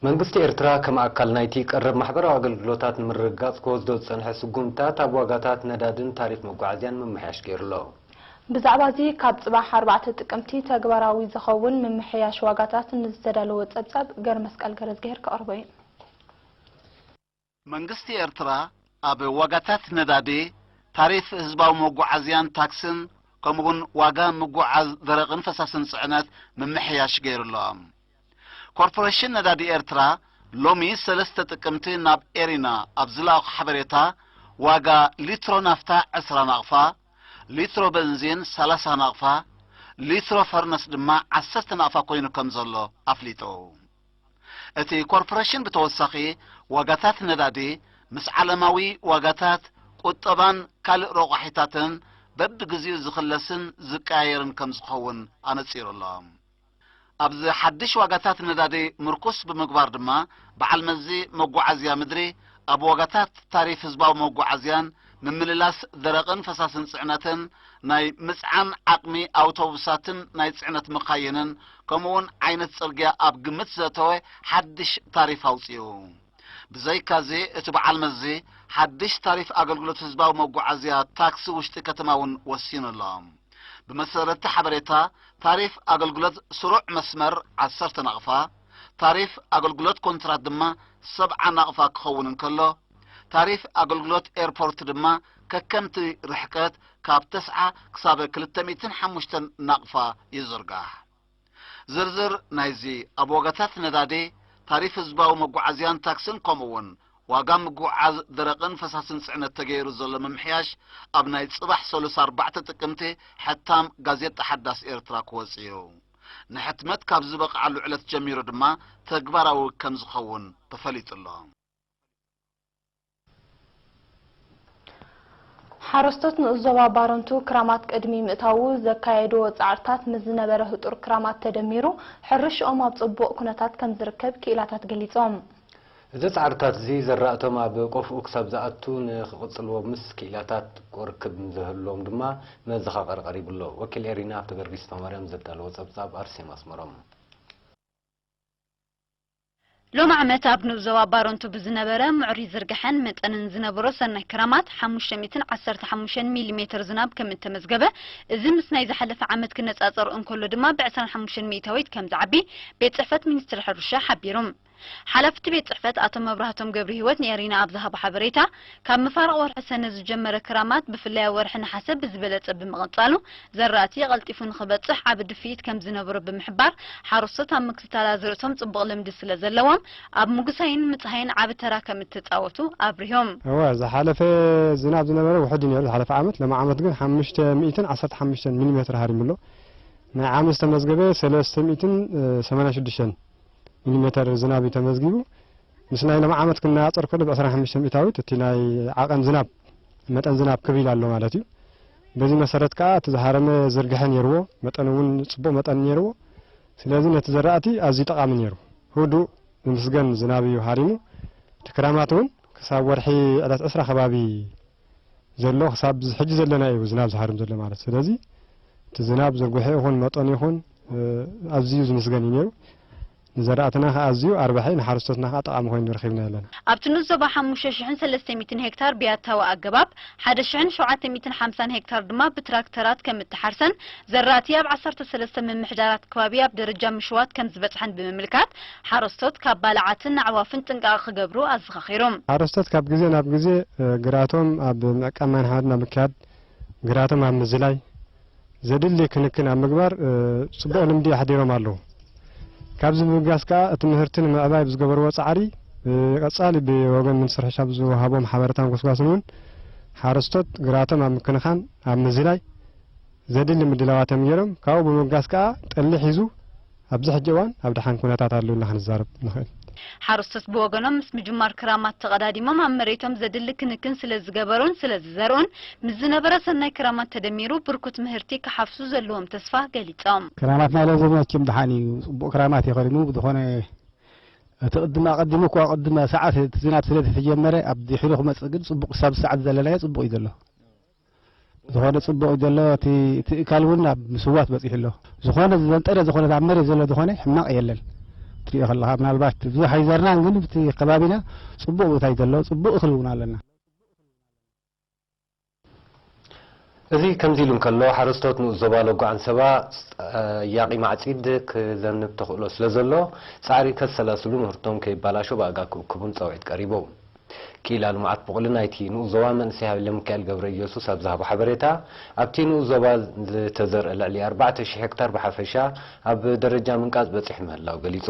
መንግስቲ ኤርትራ ከም ኣካል ናይቲ ቀረብ ማሕበራዊ ኣገልግሎታት ንምርግጋጽ ክወስዶ ዝጸንሐ ስጉምታት ኣብ ዋጋታት ነዳድን ታሪፍ መጓዓዝያን ምምሕያሽ ገይሩ ኣሎ። ብዛዕባ እዚ ካብ ጽባሕ ኣርባዕተ ጥቅምቲ ተግባራዊ ዝኸውን ምምሕያሽ ዋጋታት ንዝተዳለወ ጸብጻብ ገረመስቀል ገረዝግሄር ከቕርቦ እዩ። መንግስቲ ኤርትራ ኣብ ዋጋታት ነዳዲ፣ ታሪፍ ህዝባዊ መጓዓዝያን ታክስን ከምኡውን ዋጋ ምጉዓዝ ደረቕን ፈሳስን ጽዕነት ምምሕያሽ ገይሩ ኣሎ። ኮርፖሬሽን ነዳዲ ኤርትራ ሎሚ ሰለስተ ጥቅምቲ ናብ ኤሪና ኣብ ዝለኣኾ ሓበሬታ ዋጋ ሊትሮ ናፍታ ዕስራ ናቕፋ፣ ሊትሮ በንዚን ሰላሳ ናቕፋ፣ ሊትሮ ፈርነስ ድማ ዓሰርተ ናቕፋ ኮይኑ ከም ዘሎ ኣፍሊጡ። እቲ ኮርፖሬሽን ብተወሳኺ ዋጋታት ነዳዲ ምስ ዓለማዊ ዋጋታት ቁጠባን ካልእ ረቋሒታትን በብግዚኡ ዝኽለስን ዝቀያየርን ከም ዝኸውን ኣነጺሩ ኣሎ። ኣብዚ ሓድሽ ዋጋታት ነዳዲ ምርኩስ ብምግባር ድማ በዓል መዚ መጓዓዝያ ምድሪ ኣብ ዋጋታት ታሪፍ ህዝባዊ መጓዓዝያን ምምልላስ ደረቕን ፈሳስን ጽዕነትን ናይ ምጽዓን ዓቕሚ ኣውቶቡሳትን ናይ ጽዕነት መኻይንን ከምኡውን ዓይነት ጽርግያ ኣብ ግምት ዘእተወ ሓድሽ ታሪፍ ኣውጺኡ። ብዘይካዚ እቲ በዓል መዚ ሓድሽ ታሪፍ ኣገልግሎት ህዝባዊ መጓዓዝያ ታክሲ ውሽጢ ከተማ እውን ወሲኑ ኣሎ። ብመሰረት እቲ ሓበሬታ ታሪፍ ኣገልግሎት ስሩዕ መስመር ዓሰርተ ናቕፋ፣ ታሪፍ ኣገልግሎት ኮንትራት ድማ ሰብዓ ናቕፋ ክኸውን እንከሎ፣ ታሪፍ ኣገልግሎት ኤርፖርት ድማ ከከምቲ ርሕቀት ካብ ተስዓ ክሳብ ክልተ ሚእትን ሓሙሽተን ናቕፋ ይዝርጋሕ። ዝርዝር ናይዚ ኣብ ዋጋታት ነዳዲ፣ ታሪፍ ህዝባዊ መጓዓዝያን ታክስን ከምኡ እውን ዋጋ ምጉዕዓዝ ደረቕን ፈሳስን ጽዕነት ተገይሩ ዘሎ ምምሕያሽ ኣብ ናይ ጽባሕ ሰሉስ ኣርባዕተ ጥቅምቲ ሕታም ጋዜጣ ሓዳስ ኤርትራ ክወጽእ እዩ። ንሕትመት ካብ ዝበቕዓሉ ዕለት ጀሚሩ ድማ ተግባራዊ ከም ዝኸውን ተፈሊጡ ኣሎ። ሓረስቶት ንኡስ ዞባ ባረንቱ ክራማት ቅድሚ ምእታዉ ዘካየድዎ ጻዕርታት ምስ ዝነበረ ህጡር ክራማት ተደሚሩ ሕርሽኦም ኣብ ጽቡቕ ኩነታት ከም ዝርከብ ክኢላታት ገሊጾም። እዚ ጻዕርታት እዚ ዘራእቶም ኣብ ቆፍኡ ክሳብ ዝኣቱ ንኽቕጽልዎ ምስ ክኢላታት ቁርክብ ንዝህልዎም ድማ መዘኻኸሪ ቀሪቡ ኣሎ። ወኪል ኤሪና ሃብተገርጊስ ተስፋማርያም ዘዳለዎ ጸብጻብ ኣርሴማ ኣስመሮም። ሎም ዓመት ኣብ ንኡስ ዞባ ባረንቱ ብዝነበረ ምዕሩይ ዝርግሐን መጠንን ዝነበሮ ሰናይ ክራማት ሓሙሽተ ሚእትን ዓሰርተ ሓሙሽተን ሚሊ ሜተር ዝናብ ከም እተመዝገበ፣ እዚ ምስ ናይ ዝሓለፈ ዓመት ክነጻጸር እንከሎ ድማ ብዕስራን ሓሙሽተን ሚእታዊት ከም ዝዓቢ ቤት ጽሕፈት ሚኒስትሪ ሕርሻ ሓቢሩ። ሓላፊ እቲ ቤት ጽሕፈት ኣቶ መብራህቶም ገብረሂወት ንኤሪና ኣብ ዝሃቦ ሓበሬታ፣ ካብ መፋርቕ ወርሒ ሰነ ዝጀመረ ክራማት ብፍላይ ኣብ ወርሒ ነሓሰ ብዝበለጸ ብምቕጻሉ፣ ዘራእቲ ቀልጢፉ ንኽበጽሕ ዓቢ ድፍኢት ከም ዝነበሮ ብምሕባር፣ ሓረስቶት ኣብ ምክትታል ኣዝርእቶም ጽቡቕ ልምዲ ስለ ዘለዎም፣ ኣብ ምጉሳይን ምጽሃይን ዓቢ ተራ ከም እተጻወቱ ኣብሪሆም። እወ፣ ዝሓለፈ ዝናብ ዝነበረ ውሑድ እዩ ነይሩ፣ ዝሓለፈ ዓመት። ሎሚ ዓመት ግን ሓሙሽተ ሚእትን ዓሰርተ ሓሙሽተን ሚሊ ሜትር ሃሪሙ ኣሎ። ናይ ዓመት ዝተመዝገበ ሰለስተ ሚእትን ሰማንያን ሽዱሽተን ሚሊ ሜተር ዝናብ እዩ ተመዝጊቡ። ምስ ናይ ሎሚ ዓመት ክነጻጸር ከሎ ብ ዕስራን ሓሙሽተን ሚእታዊት እቲ ናይ ዓቐን ዝናብ፣ መጠን ዝናብ ክብ ኢሉ ኣሎ ማለት እዩ። በዚ መሰረት ከኣ እቲ ዝሃረመ ዝርግሐ ነይርዎ፣ መጠኑ እውን ጽቡቕ መጠን ነይርዎ። ስለዚ ነቲ ዘራእቲ ኣዝዩ ጠቓሚ ነይሩ። ህዱእ ዝምስገን ዝናብ እዩ ሃሪሙ። እቲ ክራማት እውን ክሳብ ወርሒ ዕለት ዕስራ ከባቢ ዘሎ ክሳብ ሕጂ ዘለና እዩ ዝናብ ዝሃርም ዘሎ ማለት። ስለዚ እቲ ዝናብ ዝርግሐ ይኹን መጠኑ ይኹን ኣዝዩ ዝምስገን እዩ ነይሩ። ንዘራእትና ከኣ ኣዝዩ ኣርባሒ፣ ንሓረስቶትና ከኣ ጠቓሚ ኮይኑ ረኺብናዮ ኣለና። ኣብቲ ንኡስ ዞባ ሓሙሽተ ሽሕን ሰለስተ ሚእትን ሄክታር ብያታዊ ኣገባብ፣ ሓደ ሽሕን ሸውዓተ ሚእትን ሓምሳን ሄክታር ድማ ብትራክተራት ከም እተሓርሰን ዘራእቲ ኣብ ዓሰርተ ሰለስተ ምምሕዳራት ከባቢ ኣብ ደረጃ ምሽዋት ከም ዝበጽሐን ብምምልካት፣ ሓረስቶት ካብ ባልዓትን ኣዕዋፍን ጥንቃቐ ክገብሩ ኣዘኻኺሩ። ሓረስቶት ካብ ግዜ ናብ ግዜ ግራቶም ኣብ ምዕቃብ ማይ ንሓመድ ናብ ምክያድ፣ ግራቶም ኣብ ምዝላይ፣ ዘድሊ ክንክን ኣብ ምግባር ጽቡቕ ልምዲ ኣሕዲሮም ኣለዉ። ካብዚ ብምብጋስ ከኣ እቲ ምህርቲ ንምዕባይ ብዝገበርዎ ጻዕሪ፣ ቀጻሊ ብወገን ሚኒስትሪ ሕርሻ ብዝወሃቦም ሓበሬታን ጎስጓስን እውን ሓረስቶት ግራቶም ኣብ ምክንኻን፣ ኣብ ምዝላይ ዘድሊ ምድላዋት እዮም ገይሮም። ካብኡ ብምብጋስ ከኣ ጠሊ ሒዙ ኣብዚ ሕጂ እዋን ኣብ ደሓን ኩነታት ኣሎ ኢልና ክንዛረብ ንኽእል። ሓረስቶት ብወገኖም ምስ ምጅማር ክራማት ተቐዳዲሞም ኣብ መሬቶም ዘድሊ ክንክን ስለ ዝገበሩን ስለ ዝዘርኡን ምስ ዝነበረ ሰናይ ክራማት ተደሚሩ ብርኩት ምህርቲ ክሓፍሱ ዘለዎም ተስፋ ገሊጾም። ክራማትና ሎሚ መቸም ደሓን እዩ፣ ጽቡቕ ክራማት እዩ ከሪሙ። ብዝኾነ እቲ ቅድም ኣቐዲሙ እኳ ቅድመ ሰዓት እቲ ዝናብ ስለ ዝተጀመረ ኣብ ድሒሩ ክመጽእ ግን ጽቡቕ ክሳብ ሰዓት ዘለናዮ ጽቡቕ እዩ ዘሎ። ዝኾነ ጽቡቕ እዩ ዘሎ፣ እቲ እቲ እካል እውን ኣብ ምስዋት በጺሑ ኣሎ። ዝኾነ ዝዘንጠረ ዝኾነ ኣብ መሬት ዘሎ ዝኾነ ሕማቕ የለን። ትሪኦ ከለኻ ምናልባት ብዙሕ ኣይዘርናን፣ ግን ኣብቲ ከባቢና ጽቡቕ ቦታ እዩ ዘሎ፣ ጽቡቕ እኽሊ እውን ኣለና። እዚ ከምዚ ኢሉ እንከሎ፣ ሓረስቶት ንኡስ ዞባ ሎጎ ዓንሰባ ጸያቒ ማዕጺድ ክዘንብ ተኽእሎ ስለ ዘሎ፣ ጻዕሪ ከሰላስሉ፣ ምህርቶም ከይባላሾ ብኣጋ ክእክቡን ጻውዒት ቀሪቡ። ክኢላ ልምዓት ብቑሊ ናይቲ ንኡስ ዞባ መንእሰይ ሃይለሚካኤል ገብረኢየሱስ ኣብ ዝሃቦ ሓበሬታ፣ ኣብቲ ንኡስ ዞባ ዝተዘርአ ልዕሊ ኣርባዕተ ሺሕ ሄክታር ብሓፈሻ ኣብ ደረጃ ምንቃጽ በጺሑ ምህላው ገሊጹ።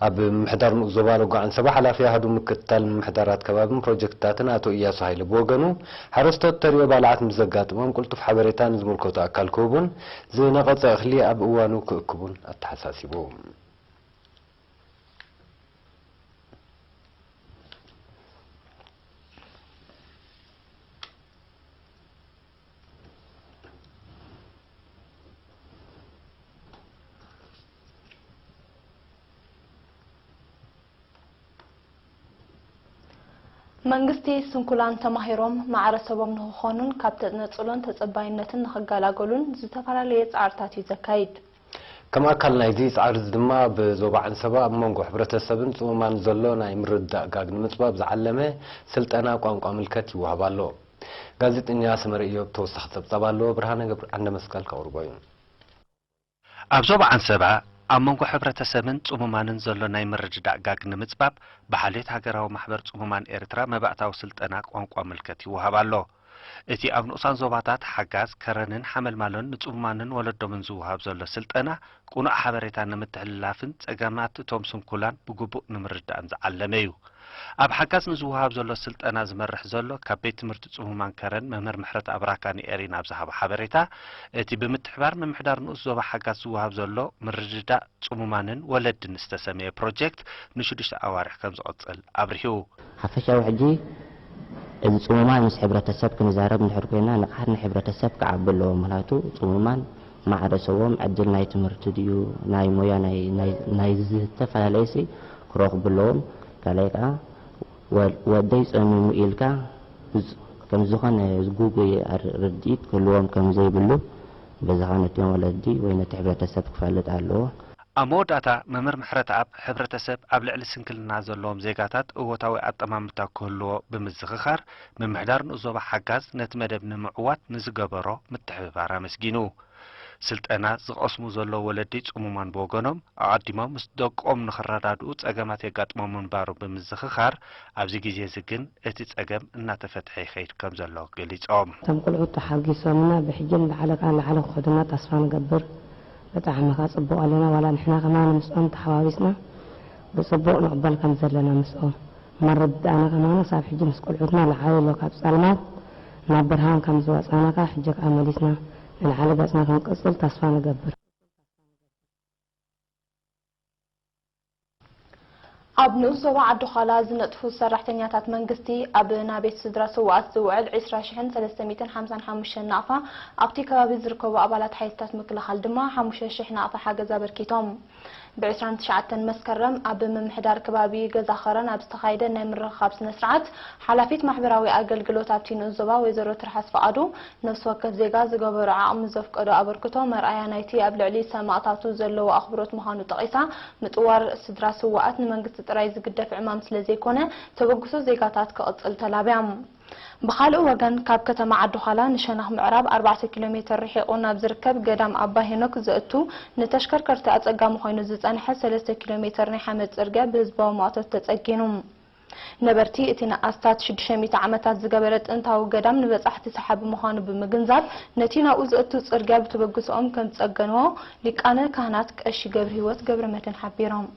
ኣብ ምምሕዳር ንኡስ ዞባ ሎጎ ዓንሰባ ሓላፊ ኣሃዱ ምክትታል ምምሕዳራት ከባብን ፕሮጀክትታትን ኣቶ እያሱ ሃይለ ብወገኑ፣ ሓረስቶት ተርእዮ ባልዓት ምስ ዘጋጥሞም ቅልጡፍ ሓበሬታ ንዝምልከቶ ኣካል ክህቡን ዝነቐጸ እኽሊ ኣብ እዋኑ ክእክቡን ኣተሓሳሲቡ። መንግስቲ ስንኩላን ተማሂሮም ማዕረ ሰቦም ንክኾኑን ካብ ተነፅሎን ተፀባይነትን ንክገላገሉን ዝተፈላለየ ፃዕርታት እዩ ዘካይድ። ከም ኣካል ናይዚ ፃዕሪ እዚ ድማ ኣብ ዞባ ዓንሰባ ኣብ መንጎ ሕብረተሰብን ፅሙማን ዘሎ ናይ ምርድዳእ ጋግ ንምፅባብ ዝዓለመ ስልጠና ቋንቋ ምልከት ይወሃብ ኣሎ። ጋዜጠኛ ኣስመረ ኢዮብ ተወሳኺ ፀብፃብ ኣለዎ። ብርሃነ ገብረኣንደመስቀል ከቕርቦ እዩ። ኣብ ዞባ ዓንሰባ ኣብ መንጎ ሕብረተሰብን ጽሙማንን ዘሎ ናይ ምርድዳእ ጋግ ንምጽባብ ብሓልዮት ሃገራዊ ማሕበር ጽሙማን ኤርትራ መባእታዊ ስልጠና ቋንቋ ምልከት ይወሃብ ኣሎ። እቲ ኣብ ንኡሳን ዞባታት ሓጋዝ፣ ከረንን ሓመልማሎን ንጽሙማንን ወለዶምን ዝወሃብ ዘሎ ስልጠና ቅኑዕ ሓበሬታ ንምትሕልላፍን ጸገማት እቶም ስንኩላን ብግቡእ ንምርዳእን ዝዓለመ እዩ። ኣብ ሓጋዝ ንዝወሃብ ዘሎ ስልጠና ዝመርሕ ዘሎ ካብ ቤት ትምህርቲ ጽሙማን ከረን መምህር ምሕረተኣብ ራካኒኤሪን ኣብ ዝሃቦ ሓበሬታ፣ እቲ ብምትሕባር ምምሕዳር ንኡስ ዞባ ሓጋዝ ዝወሃብ ዘሎ ምርድዳእ ጽሙማንን ወለድን ዝተሰመየ ፕሮጀክት ንሽዱሽተ ኣዋርሕ ከምዝቕጽል ኣብሪሁ። ሓፈሻዊ ሕጂ እዚ ጽሙማን ምስ ሕብረተሰብ ክንዛረብ እንድሕር ኮይና ንቕሓት ናይ ሕብረተሰብ ክዓቢ ኣለዎ። ምኽንያቱ ጽሙማን ማዕረ ሰቦም ዕድል ናይ ትምህርቲ ድዩ ናይ ሞያ ናይ ናይ ናይ ዝተፈላለየ ሲ ክረኽቡ ኣለዎም። ካልኣይ ከኣ ወደይ ጸሚሙ ኢልካ ከም ዝኾነ ዝጉጉይ ርድኢት ክህልዎም ከም ዘይብሉ በዚ ኸኣ ነቲኦም ወለዲ ወይ ነቲ ሕብረተሰብ ክፈልጥ ኣለዎ። ኣብ መወዳእታ መምህር ምሕረተኣብ ሕብረተሰብ ኣብ ልዕሊ ስንክልና ዘለዎም ዜጋታት እወታዊ ኣጠማምታ ክህልዎ ብምዝኽኻር ምምሕዳር ንኡስ ዞባ ሓጋዝ ነቲ መደብ ንምዕዋት ንዝገበሮ ምትሕብባር ኣመስጊኑ። ስልጠና ዝቐስሙ ዘለዉ ወለዲ ጽሙማን ብወገኖም፣ ኣቐዲሞም ምስ ደቆም ንኽረዳድኡ ጸገማት የጋጥሞም ምንባሩ ብምዝኽኻር፣ ኣብዚ ግዜ እዚ ግን እቲ ጸገም እናተፈትሐ ይኸይድ ከም ዘሎ ገሊጾም። እቶም ቁልዑት ተሓጒሶምና ብሕጂ ንላዕሊ ከኣ ንላዕሊ ክኸዱና ተስፋ ንገብር። ብጣዕሚ ከኣ ጽቡቕ ኣለና፣ ዋላ ንሕና ከማን ምስኦም ተሓዋዊስና ብጽቡቕ ንቕበል ከም ዘለና ምስኦም። መረዳእና ከማን ክሳብ ሕጂ ምስ ቆልዑትና ለዓሉ ኣሎ፣ ካብ ጸልማት ናብ ብርሃን ከም ዝወጻና ከኣ ሕጂ ከኣ መሊስና ንላዕሊ ገጽና ክንቅጽል ተስፋ ንገብር። ኣብ ንኡስ ዞባ ዓዲ ዃላ ዝነጥፉ ሰራሕተኛታት መንግስቲ ኣብ ናቤት ስድራ ስውኣት ዝውዕል ዕስራ ሽሕን ሰለስተ ሚእትን ሓምሳን ሓሙሽተን ናቕፋ ኣብቲ ከባቢ ዝርከቡ ኣባላት ሓይልታት ምክልኻል ድማ ሓሙሽተ ሽሕ ናቕፋ ሓገዝ ኣበርኪቶም። ብ ዕስራን ትሽዓተን መስከረም ኣብ ምምሕዳር ከባቢ ገዛ ኸረን ኣብ ዝተኻየደ ናይ ምርኽኻብ ስነ ስርዓት ሓላፊት ማሕበራዊ ኣገልግሎት ኣብቲ ንኡስ ዞባ ወይዘሮ ትርሓስ ፍቓዱ ነፍሲ ወከፍ ዜጋ ዝገበሮ ዓቕሚ ዘፍቀዶ ኣበርክቶ መርኣያ ናይቲ ኣብ ልዕሊ ሰማእታቱ ዘለዎ ኣኽብሮት ምዃኑ ጠቒሳ፣ ምጥዋር ስድራ ስውኣት ንመንግስቲ ጥራይ ዝግደፍ ዕማም ስለ ዘይኮነ ተበግሶ ዜጋታት ክቕጽል ተላብያ። ብኻልእ ወገን ካብ ከተማ ዓዲ ዃላ ንሸነኽ ምዕራብ ኣርባዕተ ኪሎ ሜተር ርሒቑ ናብ ዝርከብ ገዳም ኣባ ሄኖክ ዘእቱ ንተሽከርከርቲ ኣጸጋሚ ኮይኑ ዝጸንሐ ሰለስተ ኪሎ ሜተር ናይ ሓመድ ጽርግያ ብህዝባዊ ማእቶት ተጸጊኑ። ነበርቲ እቲ ንኣስታት ሽዱሽተ ሚእቲ ዓመታት ዝገበረ ጥንታዊ ገዳም ንበጻሕቲ ሰሓቢ ምዃኑ ብምግንዛብ ነቲ ናብኡ ዘእቱ ጽርግያ ብተበግሶኦም ከም ዝጸገንዎ ሊቃነ ካህናት ቀሺ ገብረሂወት ገብረመድህን ሓቢሮም።